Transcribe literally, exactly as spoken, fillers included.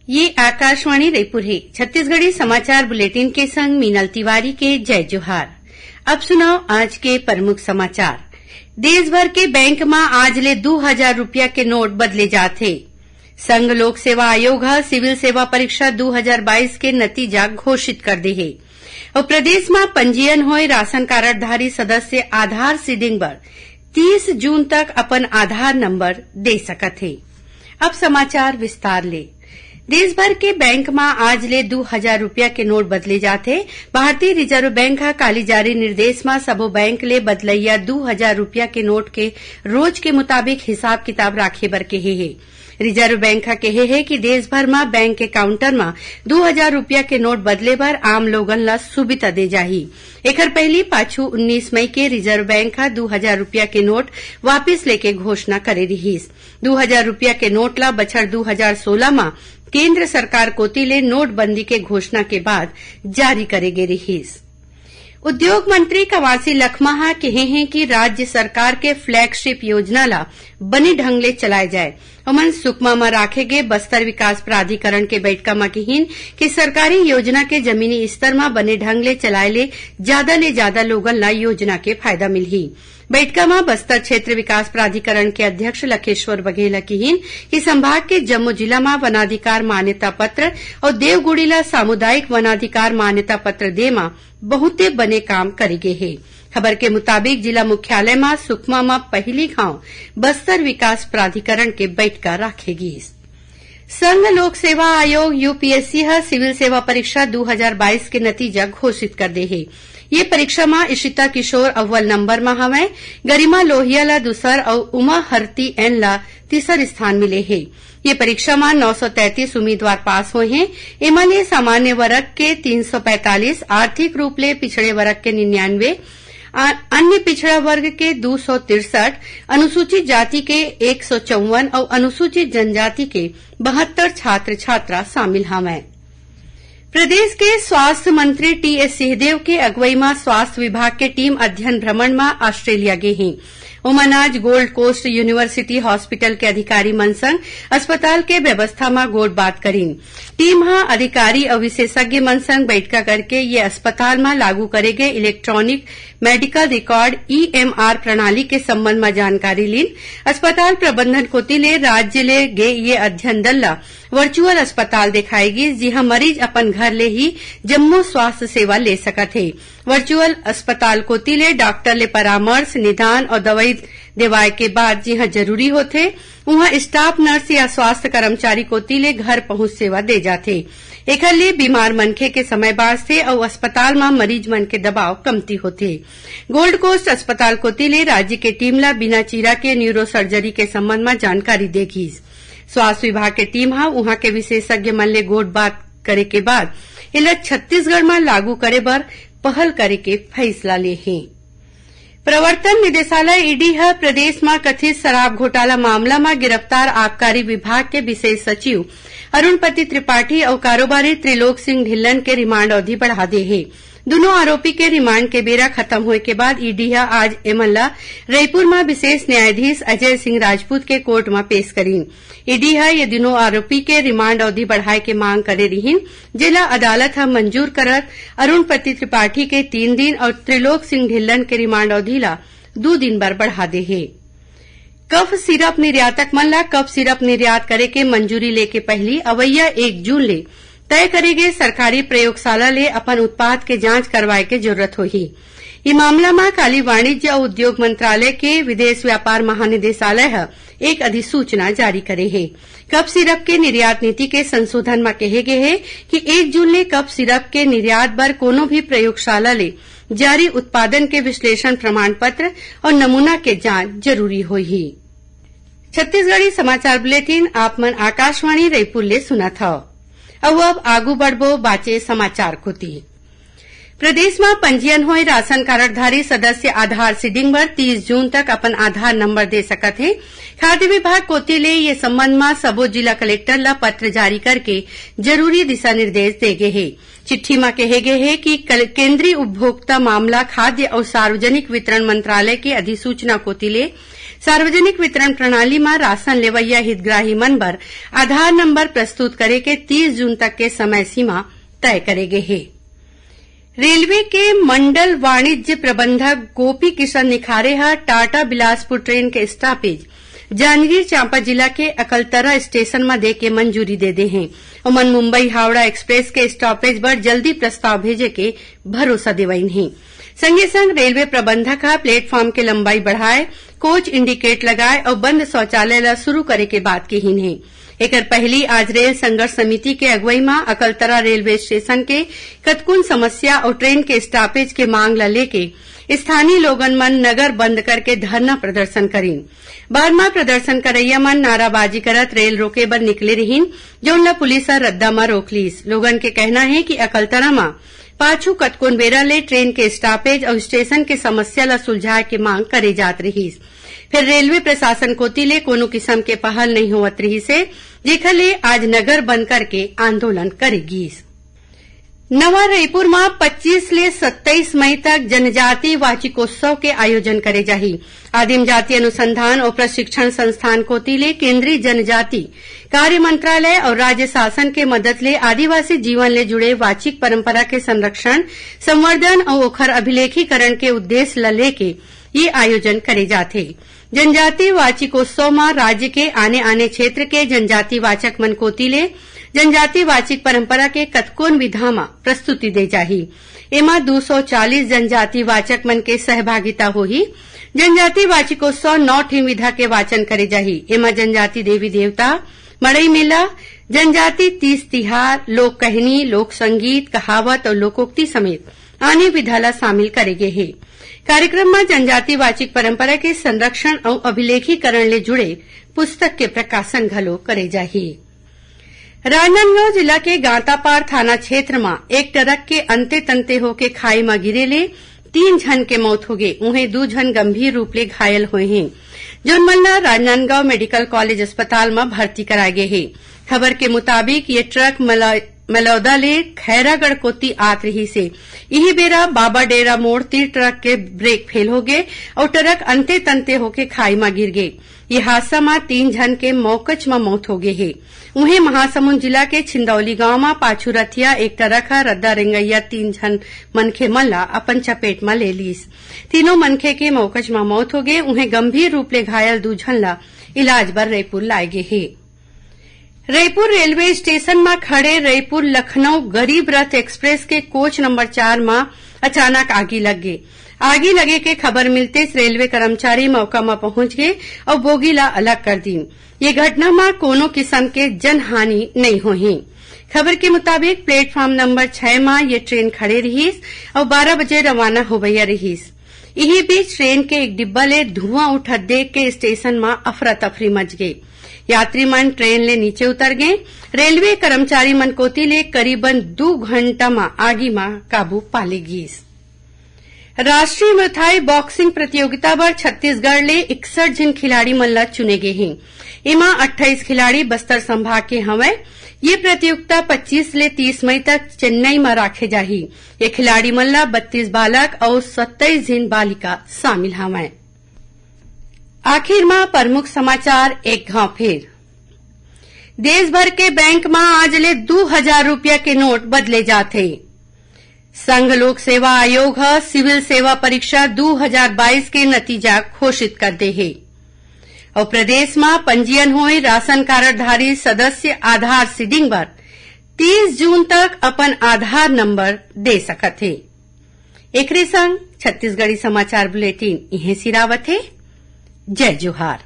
ये आकाशवाणी रईपुर हे। छत्तीसगढ़ी समाचार बुलेटिन के संग मीनल तिवारी के जय जोहार। अब सुनव आज के प्रमुख समाचार। देश भर के बैंक म आज ले दू हजार रुपया के नोट बदले जात हे। संघ लोक सेवा आयोग ह सिविल सेवा परीक्षा दू हजार बाईस के नतीजा घोषित कर दे हे। अउ प्रदेश म पंजीयन होए राशन कारडधारी सदस्य आधार सीडिंग बर तीस जून तक अपन आधार नंबर दे सकत हे। अब समाचार विस्तार ले। देश भर के बैंक म आज ले दू हजार रुपया के नोट बदले जात हे। भारतीय रिजर्व बैंक ह काली जारी निर्देश म सबो बैंक ले बदलइया दू हजार रुपया के नोट के रोज के मुताबिक हिसाब किताब राखे बर केहे हे। रिजर्व बैंक ह केहे हे कि देश भर म बैंक के काउंटर म दू हजार रुपया के नोट बदले बर आम लोगन ल सुविधा दे जाही। एखर पहिली पाछू उन्नीस मई के रिजर्व बैंक ह दू हजार रुपया के नोट वापिस लेके घोषणा करे रिहिस। दू हजार रुपया के नोट ल बछर दू हजार सोला म केंद्र सरकार कोति ले नोटबंदी के घोषणा के बाद जारी करे गे रिहिस। उद्योग मंत्री कवासी लखमा ह केहे हें कि राज्य सरकार के flagship योजना ल बने ढंग ले चलाए जाए। ओमन सुकमा म राखे गे बस्तर विकास प्राधिकरण के बइठका म किहिन कि सरकारी योजना के जमीनी स्तर म बने ढंग ले चलाए ले जादा ले जादा लोगन ल योजना के फायदा मिलही। बइठका म बस्तर क्षेत्र विकास प्राधिकरण के अध्यक्ष लखेश्वर बघेल ह किहिन कि संभाग के जम्मो जिला म वनाधिकार मान्यता पत्र अउ देवगुड़ी ल सामुदायिक वनाधिकार मान्यता पत्र दे म बहुते बने काम करे गे हे। खबर के मुताबिक, जिला मुख्यालय म सुकमा म पहिली घांव बस्तर विकास प्राधिकरण के बइठका राखे गीस। संघ लोक सेवा आयोग, यूपीएससी, ह सिविल सेवा परीक्षा दू हजार बाईस के नतीजा घोषित कर दे हे। ये परीक्षा म इशिता किशोर अव्वल नंबर म हवय, गरिमा लोहिया ल दूसर अउ उमा हरती एन ल तीसर स्थान मिले हे। ये परीक्षा म नौ सौ तैंतीस उम्मीदवार पास होए हें। एमा ले सामान्य वर्ग के तीन सौ पैंतालीस, आर्थिक रूप ले पिछड़े वर्ग के निन्यानवे, आ-, अन्य पिछड़ा वर्ग के दू सौ तिरसठ, अनुसूचित जाति के एक सौ चौवन अउ अनुसूचित जनजाति के बहत्तर छात्र छात्रा शामिल हवंय। प्रदेश के स्वास्थ्य मंत्री टीएस सिंहदेव के अगुवई म स्वास्थ्य विभाग के टीम अध्ययन भ्रमण म ऑस्ट्रेलिया गे हे। ओमन आज गोल्ड कोस्ट यूनिवर्सिटी हॉस्पिटल के अधिकारी मन संग अस्पताल के व्यवस्था म गोठबात करिन। टीम ह अधिकारी अउ विशेषज्ञ मन संग बइठका करके ये अस्पताल म लागू करे गे इलेक्ट्रॉनिक मेडिकल रिकॉर्ड, ईएमआर, प्रणाली के संबंध म जानकारी लीन। अस्पताल प्रबंधन कोति ले राज्य ले गे ये अध्ययन दल ल वर्चुअल अस्पताल देखाए गिस, जिहां मरीज अपन घर ले ही जम्मो स्वास्थ्य सेवा ले सकत हे। वर्चुअल अस्पताल कोति ले डॉक्टर ले परामर्श, निदान अउ दवई देवाए के बाद जिहां जरूरी होथे, उहां स्टाफ नर्स या स्वास्थ्य कर्मचारी कोति ले घर पहुंच सेवा दे जाथे। एखर ले बीमार मनखे के समय बांचथे अउ अस्पताल म मरीज मन के दबाव कमती होथे। गोल्ड कोस्ट अस्पताल कोति ले राज्य के टीम ल बिना चीरा के न्यूरो सर्जरी के संबंध म जानकारी दे गिस। स्वास्थ्य विभाग के टीम ह उहां के विशेषज्ञ मन ले गोठबात करे के बाद एला छत्तीसगढ़ म लागू करे बर पहल करे के फैसला ले हे। प्रवर्तन निदेशालय, ईडी, ह प्रदेश म कथित शराब घोटाला मामला म गिरफ्तार आबकारी विभाग के विशेष सचिव अरुणपति त्रिपाठी अउ कारोबारी त्रिलोक सिंह ढिल्लन के रिमांड अवधि बढ़ा दे हे। दुनों आरोपी के रिमांड के बेरा खत्म होए के बाद ईडी ह आज एमन ल रईपुर म विशेष न्यायाधीश अजय सिंह राजपूत के कोर्ट म पेश करीन। ईडी ह ये दुनों आरोपी के रिमांड अवधि बढ़ाए के मांग करे रिहिन, जेला अदालत ह मंजूर करत अरुणपति त्रिपाठी के तीन दिन अउ त्रिलोक सिंह ढिल्लन के रिमांड अवधि ला दू दिन बर बढ़ा दे हे। कफ सिरप निर्यातक मन ला कफ सिरप निर्यात करे के मंजूरी लेके पहिली अवइया एक जून ले तय करे गे सरकारी प्रयोगशाला ले अपन उत्पाद के जांच करवाए के जरूरत होही। ये मामला म काली वाणिज्य अउ उद्योग मंत्रालय के विदेश व्यापार महानिदेशालय ह एक अधिसूचना जारी करे हे। कफ सिरप के निर्यात नीति के संशोधन म केहे गे हे कि एक जून ले कफ सिरप के निर्यात बर कोनो भी प्रयोगशाला ले जारी उत्पादन के विश्लेषण प्रमाण पत्र अउ नमूना के जांच जरूरी होही। छत्तीसगढ़ी समाचार बुलेटिन आप मन आकाशवाणी रईपुर ले सुनत हव। अउ अब आगू बढ़बो बाचे समाचार कोति। प्रदेश म पंजीयन होए राशन कारडधारी सदस्य आधार सीडिंग बर तीस जून तक अपन आधार नंबर दे सकत हे। खाद्य विभाग कोति ले ये संबंध म सबो जिला कलेक्टर ल पत्र जारी करके जरूरी दिशा निर्देश दे गे हे। चिट्ठी म कहे गे हे कि कल-, केंद्रीय उपभोक्ता मामला, खाद्य अउ सार्वजनिक वितरण मंत्रालय के अधिसूचना कोति ले सार्वजनिक वितरण प्रणाली म राशन लेवइया हितग्राही मन बर आधार नंबर प्रस्तुत करे के तीस जून तक के समय सीमा तय करे गे हे। रेलवे के मंडल वाणिज्य प्रबंधक गोपी किशन निखारे ह टाटा बिलासपुर ट्रेन के स्टॉपेज जांजगीर चांपा जिला के अकलतरा स्टेशन म दे के मंजूरी दे दे हे। ओमन मुंबई हावड़ा एक्सप्रेस के स्टॉपेज बर जल्दी प्रस्ताव भेजे के भरोसा देवाइन हे। संगे संग रेलवे प्रबंधक ह प्लेटफॉर्म के लंबाई बढ़ाए, कोच इंडिकेट लगाए अउ बंद शौचालय ल शुरू करे के बात किहीन हे। एकर पहिली आज रेल संघर्ष समिति के अगुवई म अकलतरा रेलवे स्टेशन के कतकुन समस्या अउ ट्रेन के स्टॉपेज के मांग ल लेके स्थानीय लोगन मन नगर बंद करके धरना प्रदर्शन करिन। बाद म प्रदर्शन करइया मन नाराबाजी करत रेल रोके बर निकले रिहिन, जउन ल पुलिस ह रद्दा म रोक लीस। लोगन के कहना हे कि अकलतरा म पाछू कतकोन बेरा ले ट्रेन के स्टॉपेज अउ स्टेशन के समस्या ल सुलझाए के मांग करे जात रिहिस। फेर रेलवे प्रशासन कोति ले कोनो किसम के पहल नइ होवत रिहिस हे, जेखर ले आज नगर बंद करके आंदोलन करे गीस। नवा रईपुर म पच्चीस ले सत्ताईस मई तक जनजाति वाचिकोत्सव के आयोजन करे जाही। आदिम जाति अनुसंधान अउ प्रशिक्षण संस्थान कोति ले केंद्रीय जनजाति कार्य मंत्रालय अउ राज्य शासन के मदद ले आदिवासी जीवन ले जुड़े वाचिक परंपरा के संरक्षण, संवर्धन अउ ओखर अभिलेखीकरण के उद्देश्य ल लेके ये आयोजन करे जाथे। जनजाति वाचिकोत्सव म राज्य के आने-आने क्षेत्र के जनजाति वाचक मन कोति ले जनजाति वाचिक परंपरा के कतकोन विधा म प्रस्तुति दे जाही। एमा दू सौ चालीस जनजाति वाचक मन के सहभागिता होही। जनजाति वाचिकोत्सव नौ ठिन विधा के वाचन करे जाही। एमा जनजाति देवी देवता, मड़ई मेला, जनजाति तीज तिहार, लोक कहनी, लोक संगीत, कहावत अउ लोकोक्ति समेत आने विधा ल शामिल करे गे हे। कार्यक्रम म जनजाति वाचिक परंपरा के संरक्षण अउ अभिलेखीकरण ले जुड़े पुस्तक के प्रकाशन घलो करे जाही। राजनांदगांव जिला के गांतापार थाना क्षेत्र म एक ट्रक के अंते तंते होके खाई म गिरे ले तीन झन के मौत होगे, उहें दू झन गंभीर रूप ले घायल होए हें, जउन मन ल राजनांदगांव मेडिकल कॉलेज अस्पताल म भर्ती कराए गे हे। खबर के मुताबिक, ये ट्रक मला-, मलौदा ले खैरागढ़ कोति आत रिहिस हे। इही बेरा बाबा डेरा मोड़ तीर ट्रक के ब्रेक फेल होगे अउ ट्रक अंते तंते होके खाई म गिर गे। ये हादसा म तीन झन के मौकच म मौत होगे हे। उहें, महासमुंद जिला के छिंदौली गांव म पाछू रथिया एक ट्रक ह रद्दा रेंगइया तीन झन मनखे मन ल अपन चपेट म ले लीस। तीनों मनखे के मौकच म मौत होगे। उहें, गंभीर रूप ले घायल दू झन ल इलाज बर रईपुर लाए गे हे। रईपुर रेलवे स्टेशन म खड़े रईपुर लखनऊ गरीब रथ एक्सप्रेस के कोच नंबर चार म अचानक आगी लग गे। आगी लगे के खबर मिलतेच रेलवे कर्मचारी मौका म पहुंच गे अउ बोगी ला अलग कर दीन। ये घटना म कोनो किसम के जनहानि नइ होही। खबर के मुताबिक, प्लेटफॉर्म नंबर छह म ये ट्रेन खड़े रिहिस अउ बारह बजे रवाना होवइया रिहिस। इही बीच ट्रेन के एक डिब्बा ले धुआं उठत देख के स्टेशन म अफरा तफरी मच गे। यात्री मन ट्रेन ले नीचे उतर गे। रेलवे कर्मचारी मन कोति ले करीबन दू घंटा म आगी म काबू पा ले गीस। राष्ट्रीय मुथाई बॉक्सिंग प्रतियोगिता बर छत्तीसगढ़ ले इकसठ झिन खिलाड़ी मन ल चुने गे हे। एमा अट्ठाईस खिलाड़ी बस्तर संभाग के हवंय। ये प्रतियोगिता पच्चीस ले तीस मई तक चेन्नई म राखे जाही। ये खिलाड़ी मन ल बत्तीस बालक अउ सत्ताईस झिन बालिका शामिल हवंय। आखिर म प्रमुख समाचार एक घांव फेर। देश भर के बैंक म आज ले दू हजार रुपया के नोट बदले जात हे। संघ लोक सेवा आयोग ह सिविल सेवा परीक्षा दू हजार बाईस के नतीजा घोषित कर दे हे। अउ प्रदेश म पंजीयन होए राशन कारडधारी सदस्य आधार सीडिंग बर तीस जून तक अपन आधार नंबर दे सकत हे। एकरे संग छत्तीसगढ़ी समाचार बुलेटिन इहें सिरावत हे। जय जोहार।